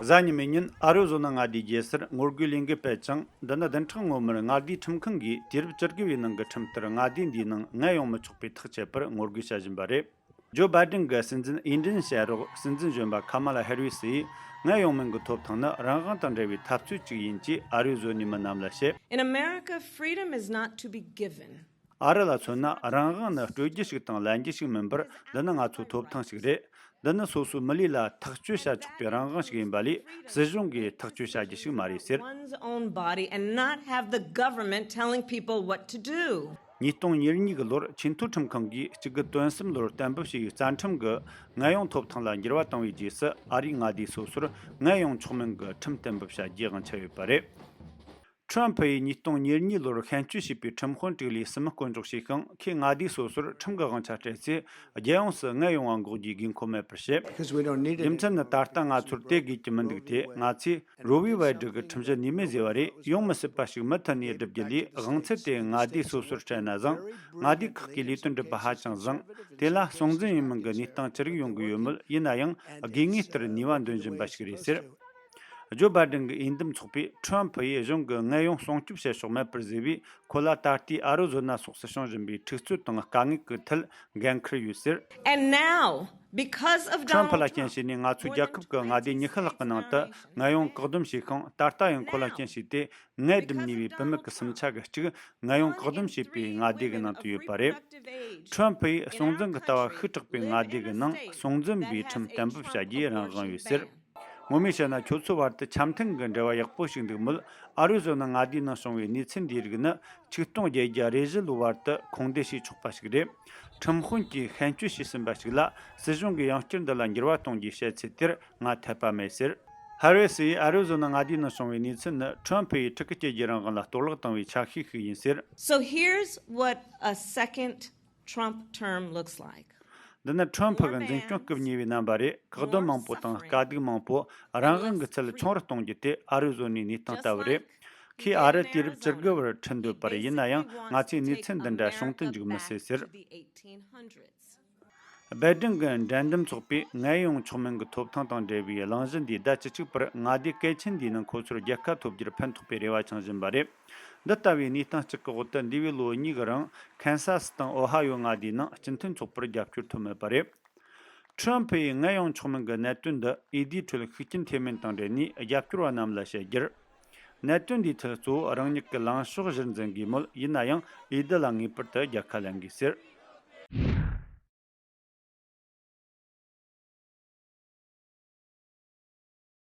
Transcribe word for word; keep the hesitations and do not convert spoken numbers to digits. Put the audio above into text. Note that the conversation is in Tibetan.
གཟའ་ཉི་མའི་ཉིན་ཨ་རི་ཟོ་ན་མངའ་སྡེའི་རྒྱལ་སར་ངོ་རྒོལ་ལས་འགུལ་སྤེལ་ཅིང་། འདི་ནི་བདུན་ཕྲག་སྔོན་མར་མངའ་སྡེའི་ཁྲིམས་ཁང་གིས་དུས་རབས་བཅུ་དགུ་བའི་ནང་གི་ཁྲིམས་ལྟར་མངའ་སྡེ་འདིའི་ནང་ངན་གཡོང་མི་ཆོག་པའི་ཐག་བཅད་པར་ངོ་རྒོལ་བྱ་བཞིན་པ་རེད། ཇོ་བྷའི་ཌེན་གྱི་སྲིད་འཛིན་འོས་འགྲན་བྱེད་རོགས། སྲིད་འཛིན་གཞོན་པ་ཁ་མ་ལ་ཧེ་རི་སི་ཡིས་ངན་གཡོང་མིན་གྱི་ཐོབ་ཐང་ནི་རང་དབང་དང་འབྲེལ་བའི་འཐབ་རྩོད་ཅིག་ཡིན་ཅེས་ཨ་རི་ཟོ་ནའི་མི་རྣམས་ལ་བཤད། In America, freedom is not to be given. ཨ་རི་ལ་མཚོན་ན། རང་དབང་ནི་སྤྲོད་རྒྱུ་ཞིག་དང་ལེན་རྒྱུ་ཞིག་མིན་པར། འདི་ནི་ང་ཚོའི་ཐོབ་ཐང་ཞིག་རེད། འདི་ནི་སོ་སོའི་མི་ལུས་ལ་ཐག་གཅོད་བྱ་ཆོག་པའི་རང་དབང་ཞིག་ཡིན་པ་ལས། སྲིད་གཞུང་གིས་ཐག་གཅོད་བྱ་རྒྱུ་ཞིག་མ་རེད་ཟེར། One's own body and not have the government telling people what to do. ཉིས་སྟོང་ཉེར་གཉིས་ཀྱི་ལོར་ཆེས་མཐོའི་ཁྲིམས་ཁང་གིས་གཅིག་དགུ་དོན་གསུམ་ལོར་གཏན་འབེབས་བྱས་པའི་རྩ་ཁྲིམས་ཀྱི་ངན་གཡོང་ཐོབ་ཐང་ལ་འགྱུར་བ་བཏང་བའི་རྗེས་སུ། ཨ་རིའི་མངའ་སྡེ་སོ་སོར་ངན་གཡོང་ཆོག་མིན་གྱི་ཁྲིམས་གཏན་འབེབས་བྱ་རྒྱུའི་དབང་ཆ་ཡོད་པ་རེད། ཁྲམ་ཕུ་ཡིས་ཉིས་སྟོང་ཉེར་གཉིས་ལོར་ཤན་སྐྱོད་བྱས་པའི་ཁྲིམས་དཔོན་དྲུག་ལས་གསུམ་བསྐོ་འཇོག་བྱས་ཤིང་། ཁོས་མངའ་སྡེ་སོ་སོར་ཁྲིམས་ཀྱི་དབང་ཆ་སྤྲད་ཚེ། རྒྱལ་ཡོངས་སུ་ངན་གཡོང་བ་འགོག་རྒྱུའི་དགོས་མཁོ་མེད་པར་བཤད། རྒྱུ་མཚན་ནི། ད་ལྟ་ང་ཚོར་དེ་དགོས་ཀྱི་མི་འདུག་སྟེ། ང་ཚོས་རོ་བི་ཝེ་ཌི་གི་ཁྲིམས་གཞི་ནུས་མེད་བཟོས་པ་རེད། ཡོང་མི་སྲིད་པ་ཞིག་མུ་མཐུད་ནས་བསྒྲུབ་རྒྱུ་ལས། དབང་ཚད་དེ་མངའ་སྡེ་སོ་སོར་སྤྲད་ན་བཟང་། མངའ་སྡེ་ཁག་གིས་ལས་དོན་སྒྲུབ་པ་ཧ་ཅང་བཟང་། དེ་ལ་སྲུང་འཛིན་ཡིན་མིན་གྱི་གནས་སྟངས་ཅི་རིགས་ཡོང་གི་ཡོད་མོད། ཡིན་ན་ཡང་། དགོས་ངེས་ལྟར་ནུས་པ་འདོན་བཞིན་པ་ཞིག་རེད་ཟེར། ཇོ་བྷའི་ཌེན་གྱི་འོས་འདེམས་ཚོགས་པས་ཁྲམ་ཕུ་ཡིས་གཞུང་གི་ངན་གཡོང་སྲུང་སྐྱོབ་བྱེད་ཕྱོགས་མེད་པར་བཟོས་པས། ཁོ་ལ་ད་ལྟའི་ཨ་རི་ཟོ་ན་སོགས་སུ་བྱུང་བཞིན་པའི་འཁྲུག་རྩོད་དང་དཀའ་ངལ་གྱི་ཐད་འགན་འཁུར་ཡོད་ཟེར། And now, because of ཁྲམ་ཕུ་ལ་Donald རྐྱེན་བྱས་ནས། ང་ཚོའི་རྒྱལ་ཁབ་ཀྱི་མངའ་སྡེ་ཉི་ཤུ་ལྷག་གི་ནང་དུ་ངན་གཡོང་བཀག་སྡོམ་བྱས་ཤིང་། ད་ལྟ་ཡང་ཁོ་ལ་རྐྱེན་བྱས་ཏེ། ངལ་གྲབས་ནུས་པའི་བུད་མེད་ཀྱི་སུམ་ཆ་གི་གཅིག་ངན་གཡོང་བཀག་སྡོམ་བྱས་པའི་མངའ་སྡེ་གི་ནང་དུ་ཡོད་པ་རེད། ཁྲམ་ཕུ་ཡིས་སྲུང་འཛིན་གྱི་ལྟ་བ་ཤུགས་དྲག་པའི་མངའ་སྡེ་གི་ནང་སྲུང་འཛིན་པའི་ཁྲིམས་གཏན་འབེབས་བྱ་རྒྱུའི་རང་དབང་ཡོད་ཟེར། ངོ་མས་བཤད་ན། ཁྱོད་ཚོའི་བར་དུ་འཆམ་མཐུན་གྱི་འབྲེལ་བ་ཡག་པོ་ཞིག་འདུག་མོད། ཨ་རི་ཟོ་ན་མངའ་སྡེའི་ནང་བྱུང་བའི་གནས་ཚུལ་འདིའི་རིགས་ནི་ཆིག་སྟོང་བརྒྱད་བརྒྱ་རེ་བཞི་ལོའི་བར་དུ་ཁུངས་འདེད་བྱས་ཆོག་པ་ཞིག་རེད། ཁྲིམས་དཔོན་གྱིས་ཤན་སྐྱོད་བྱས་ཟིན་པ་ཞིག་ལ། སྲིད་གཞུང་གིས་ཡང་བསྐྱར་འདི་ལ་འགྱུར་བ་གཏོང་རྒྱུའི་བཤད་ཚུལ་དེར་ང་འཐད་པ་མེད་ཟེར། ཧེ་རི་སི་ཡིས་ཨ་རི་ཟོ་ན་མངའ་སྡེའི་ནང་བྱུང་བའི་གནས་ཚུལ་ནི། ཁྲམ་ཕུ་ཡིས་ཕྲུ་གུ་སྐྱེ་རྒྱུའི་རང་དབང་ལ་གཏོར་བརླག་བཏང་བའི་ཆ་ཤས་ཤིག་ཡིན་ཟེར། So here's what a second Trump term looks like. འདི་ནི་ཁྲམ་ཕུ་གི་འཛིན་སྐྱོང་སྐབས་གཉིས་པའི་རྣམ་པ་རེད། བཀག་སྡོམ་མང་པོ་དང་དཀའ་སྡུག་མང་པོ། རང་དབང་གི་ཚད་ཆུང་རུ་གཏོང་རྒྱུ་དེ་ཨ་རི་ཟོ་ནའི་གནས་སྟངས་ལྟ་བུ་རེད། ཁོས་ཨ་རི་དུས་རབས་བཅུ་དགུ་བར་ཁྲིད་འདོད་པར། ཡིན་ན་ཡང་། ང་ཚོས་གནས་ཚུལ་འདི་འདྲ་བྱུང་དུ་འཇུག་མི་སྲིད་ཟེར། བྷའི་ཌེན་གྱི་འགྲན་འདེམས་ཚོགས་པས་ངན་གཡོང་ཆོག་མིན་གྱི་ཐོབ་ཐང་དང་འབྲེལ་བའི་གླེང་གཞི་འདིས་ཟླ་བཅུ་གཅིག་པར་མངའ་སྡེ་གལ་ཆེན་འདིའི་ནང་ཁོ་ཚོར་རྒྱལ་ཁ་ཐོབ་རྒྱུར་ཕན་ཐོགས་པའི་རེ་བ་འཆང་བཞིན་པ་རེད། འདི་ལྟ་བུའི་གནས་སྟངས་གཅིག་གི་འོག་ཏུ། འདས་པའི་ལོ་གཉིས་ཀྱི་རིང་ཁན་ས་སི་དང་ཨོ་ཧ་ཡོ་མངའ་སྡེའི་ནང་སྤྱི་མཐུན་ཚོགས་པར་རྒྱབ་སྐྱོར་ཐོབ་མེད་པ་རེད། ཁྲམ་ཕུ་ཡིས་ངན་གཡོང་ཆོག་མིན་གྱི་གནད་དོན་འདི་འོས་བསྡུའི་ཁྲོད་ཤུགས་རྐྱེན་ཐེབས་མིན་དང་འབྲེལ་ནས་རྒྱབ་སྐྱོར་བ་རྣམས་ལ་བཤད་རྒྱུར། གནད་དོན་འདིའི་ཐད་གཙོ་བོ་རང་ཉིད་ཀྱི་ལངས་ཕྱོགས་གཞིར་འཛིན་དགོས་མོད། ཡིན་ན་ཡང་འོས་བསྡུ་ལ་ངེས་པར་དུ་རྒྱལ་ཁ་ལེན་དགོས་ཟེར།